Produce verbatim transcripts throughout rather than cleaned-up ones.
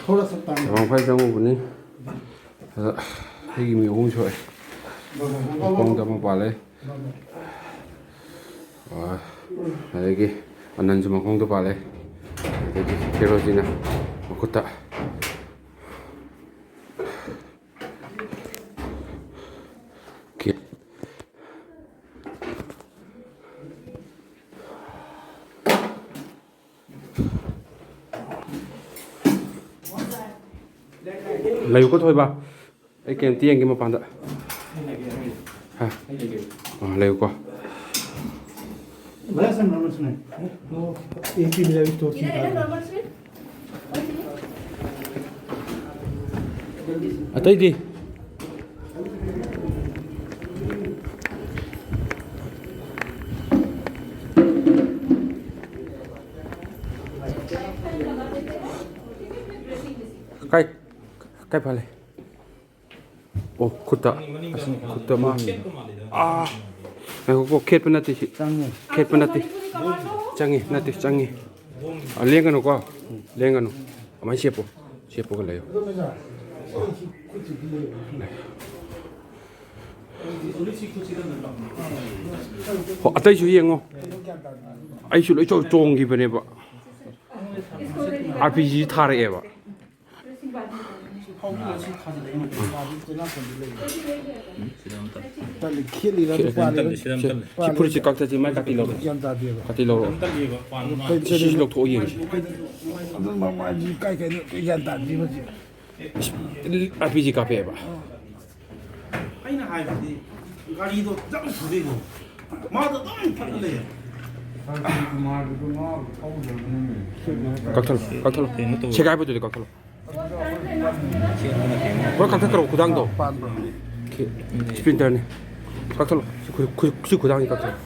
थोड़ा सा टाइम। ꯃꯐꯝ ꯈꯔ ꯆꯪꯉꯨꯕꯅꯤ꯫ ꯑꯗ ꯑꯩꯒꯤ ꯃꯤ ꯑꯍꯨꯝ ꯁꯣꯛꯑꯦ꯫ ꯃꯈꯣꯡꯗ ꯑꯃ ꯄꯥꯜꯂꯦ꯫ ꯑꯗꯒꯤ ꯑꯅꯟꯁꯨ ꯃꯈꯣꯡꯗ ꯄꯥꯜꯂꯦ꯫ ꯑꯗꯒꯤ ꯍꯦꯔꯣꯖꯤꯅ ꯃꯈꯨꯠꯇ꯫ ꯂꯩꯌꯨꯀꯣ ꯊꯣꯏꯕ, ꯑꯩ ꯀꯩꯝꯇ ꯌꯦꯡꯒꯦ ꯃꯄꯥꯟꯗ꯫ ꯍꯥ? ꯑꯥ, ꯂꯩꯌꯨꯀꯣ꯫ ꯑꯇꯩꯗꯤ? ꯀꯥꯏ, ꯀꯥꯏ ꯐꯥꯜꯂꯦ? ꯑꯣ, ꯈꯨꯠꯇ꯫ ꯑꯁ, ꯈꯨꯠꯇ ꯃꯥꯡꯉꯤ꯫ ꯑꯥ! ꯉꯥꯏꯈꯣꯀꯣ, ꯈꯦꯠꯄ ꯅꯠꯇꯦ ꯁꯤ꯫ ꯆꯪꯉꯦ꯫ ꯈꯦꯠꯄ ꯅꯠꯇꯦ꯫ ꯆꯪꯉꯤ, ꯅꯠꯇꯦ, ꯆꯪꯉꯤ꯫ ꯑꯥ, ꯂꯦꯡꯒꯅꯨꯀꯣ꯫ ꯂꯦꯡꯒꯅꯨ꯫ ꯑꯗꯨꯃꯥꯏꯅ ꯆꯦꯞꯄꯨ꯫ ꯆꯦꯞꯄꯒ ꯂꯩꯌꯨ꯫ ꯍꯣ, ꯑꯇꯩꯁꯨ ꯌꯦꯡꯉꯣ꯫ ꯑꯩꯁꯨ ꯂꯣꯏ ꯆꯣ-, ꯆꯣꯡꯈꯤꯕꯅꯦꯕ꯫ R P G ꯊꯥꯔꯛꯑꯦꯕ꯫ ꯇꯜꯂꯤ, ꯈꯦꯠꯂꯤꯔ ꯑꯗꯨ ꯄꯥꯜꯂꯤꯔ? ꯁꯤ ꯐꯨꯔꯤꯠꯁꯤ ꯀꯛꯊꯠꯁꯤ, ꯃꯥꯏ ꯀꯥꯇꯤ ꯂꯧꯔꯣ꯫ ꯒ꯭ꯌꯥꯟ ꯇꯥꯗꯦꯕ꯫ ꯀꯥꯇꯤ ꯂꯧꯔꯣ꯫ ꯀꯩ-, ꯁꯤꯁꯤ ꯂꯧꯊꯣꯛꯑ ꯌꯦꯡꯁꯤ꯫ ꯑꯗꯨ ꯃꯃꯥꯏꯁꯤ ꯀꯥꯏ ꯀꯩꯅꯣ ꯒ꯭ꯌꯥꯟ ꯇꯥꯗꯦ ꯃꯁꯤ꯫ ꯑꯥꯔ ꯄꯤ ꯖꯤ ꯀꯥꯞꯄꯛꯑꯦꯕ꯫ ꯑꯩꯅ ꯍꯥꯏꯕꯗꯤ ꯒꯥꯔꯤꯗꯣ ꯖꯝ ꯊꯧꯗꯣꯏꯅꯣ? ꯃꯥꯗꯣ ꯑꯗꯨꯝ ꯐꯠꯂ ꯂꯩꯌꯦ꯫ ꯀꯛꯊꯠꯂꯣ, ꯀꯛꯊꯠꯂꯣ꯫ ꯁꯦꯒꯥꯏꯕꯗꯨꯗꯤ ꯀꯛꯊꯠꯂꯣ꯫ ꯍꯣꯏ, ꯀꯛꯊꯠꯈ꯭ꯔꯣ, ꯈꯨꯗꯥꯡꯗꯣ꯫ ꯄꯥꯟꯕ꯭ꯔꯣ? ꯁꯤ ꯏꯁꯄ꯭ꯔꯤꯟꯇꯔꯅꯤ꯫ ꯀꯛꯊꯠꯂꯣ꯫ ꯁꯤ ꯈꯨ-, ꯈꯨ-, ꯁꯤ ꯈꯨꯗꯥꯡꯁꯤ ꯀꯛꯊꯠꯂꯣ꯫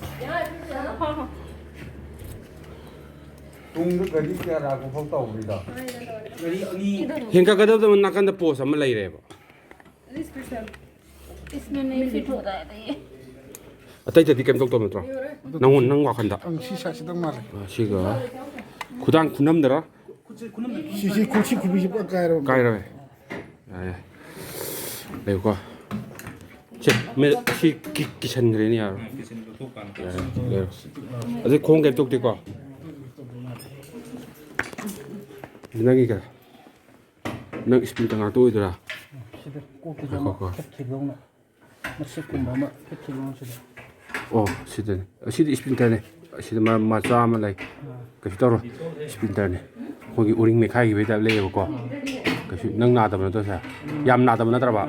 ꯇꯨꯡꯗ ꯒꯥꯔꯤ ꯀꯌꯥ ꯂꯥꯛꯄ ꯐꯥꯎ ꯇꯧꯕꯅꯤꯗ꯫ ꯒꯥꯔꯤ ꯑꯅꯤ꯫ ꯍꯦꯟꯒꯠꯀꯗꯕꯗ ꯅꯥꯀꯟꯗ ꯄꯣꯁ ꯑꯃ ꯂꯩꯔꯦꯕ꯫ इसमें नहीं फिट होता है, तो ये ꯑꯇꯩꯗꯗꯤ ꯀꯩꯝ ꯇꯧꯗꯕ ꯅꯠꯇ꯭ꯔꯣ? ꯅꯪꯉꯣꯟ-, ꯅꯪ ꯋꯥꯈꯟꯗ? ꯑꯪ, ꯁꯤ ꯁꯥꯏꯖꯁꯤꯗꯪ ꯃꯥꯜꯂꯦ꯫ ꯑ, ꯁꯤꯒ ꯈꯨꯗꯥꯡ ꯈꯨꯅꯝꯗꯔ? ꯁꯤꯁꯤ ꯈꯨꯠꯁꯤ ꯈꯨꯕꯤꯁꯤ ꯄꯨꯔꯥ ꯀꯥꯏꯔꯕ꯫ ꯀꯥꯏꯔꯋꯦ꯫ ꯌꯥꯔꯦ, ꯂꯩꯌꯨꯀꯣ꯫ ꯁꯦ, ꯃꯦ-, ꯁꯤ ꯀꯤ-, ꯀꯤꯁꯟꯈ꯭ꯔꯦꯅꯦ, ꯌꯥꯔꯣꯏ꯫ ꯌꯥꯔꯦ, ꯂꯩꯔꯣ꯫ ꯑꯗꯩ ꯈꯣꯡ ꯀꯩꯝ ꯇꯧꯗꯦꯀꯣ? ꯅꯪꯒꯤ ꯀꯩ? ꯅꯪ ꯏꯁꯄꯤꯟ ꯉꯥꯛꯇ ꯑꯣꯏꯗꯣꯏꯔꯥ? ꯁꯤꯗ ꯀꯣꯛꯇꯨꯗ ꯉꯥꯏꯈꯣ, ꯑꯃ ꯉꯥꯏꯈꯣ꯫ ꯊꯦꯠꯈꯤꯕꯗꯧꯅ ꯃꯁꯤꯠꯀꯨꯝꯕ ꯑꯃ ꯊꯦꯠꯈꯤꯕꯗꯧꯅ ꯁꯤꯗ꯫ ꯑꯣ, ꯁꯤꯗꯅꯤ꯫ ꯁꯤꯗꯤ ꯏꯁꯄꯤꯟ ꯇꯥꯔꯅꯤ꯫ ꯁꯤꯗ ꯃ-, ꯃꯆꯥ ꯑꯃ ꯂꯩ꯫ ꯀꯩꯁꯨ ꯇꯧꯔꯣꯏ꯫ ꯏꯁꯄꯤꯟ ꯇꯥꯔꯅꯤ꯫ ꯑꯩꯈꯣꯏꯒꯤ ꯎꯔꯤꯡ ꯃꯦꯠꯈꯥꯏꯈꯤꯕꯒꯤ ꯇꯥꯏꯞ ꯂꯩꯌꯦꯕꯀꯣ꯫ ꯀꯩꯁꯨ ꯅꯪ ꯅꯥꯗꯕ ꯅꯠꯇ꯭ꯔꯣ ꯁꯦ? ꯌꯥꯝ ꯅꯥꯗꯕ ꯅꯠꯇ꯭ꯔꯕ?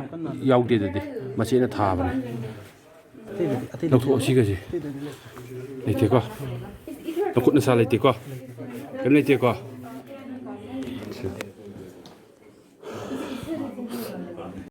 ꯌꯥꯎꯗꯦ ꯑꯗꯨꯗꯤ꯫ ꯃꯆꯦꯅ ꯊꯥꯕꯅꯦ꯫ ꯑꯇꯩꯗꯗꯤ ꯑꯇꯩꯗꯗꯤ ꯂꯧꯊꯣꯛꯑꯣ ꯁꯤꯒꯁꯦ꯫ ꯂꯩꯇꯦꯀꯣ? ꯅꯈꯨꯠ ꯅꯁꯥ ꯂꯩꯇꯦꯀꯣ? ꯀꯩꯝ ꯂꯩꯇꯦꯀꯣ?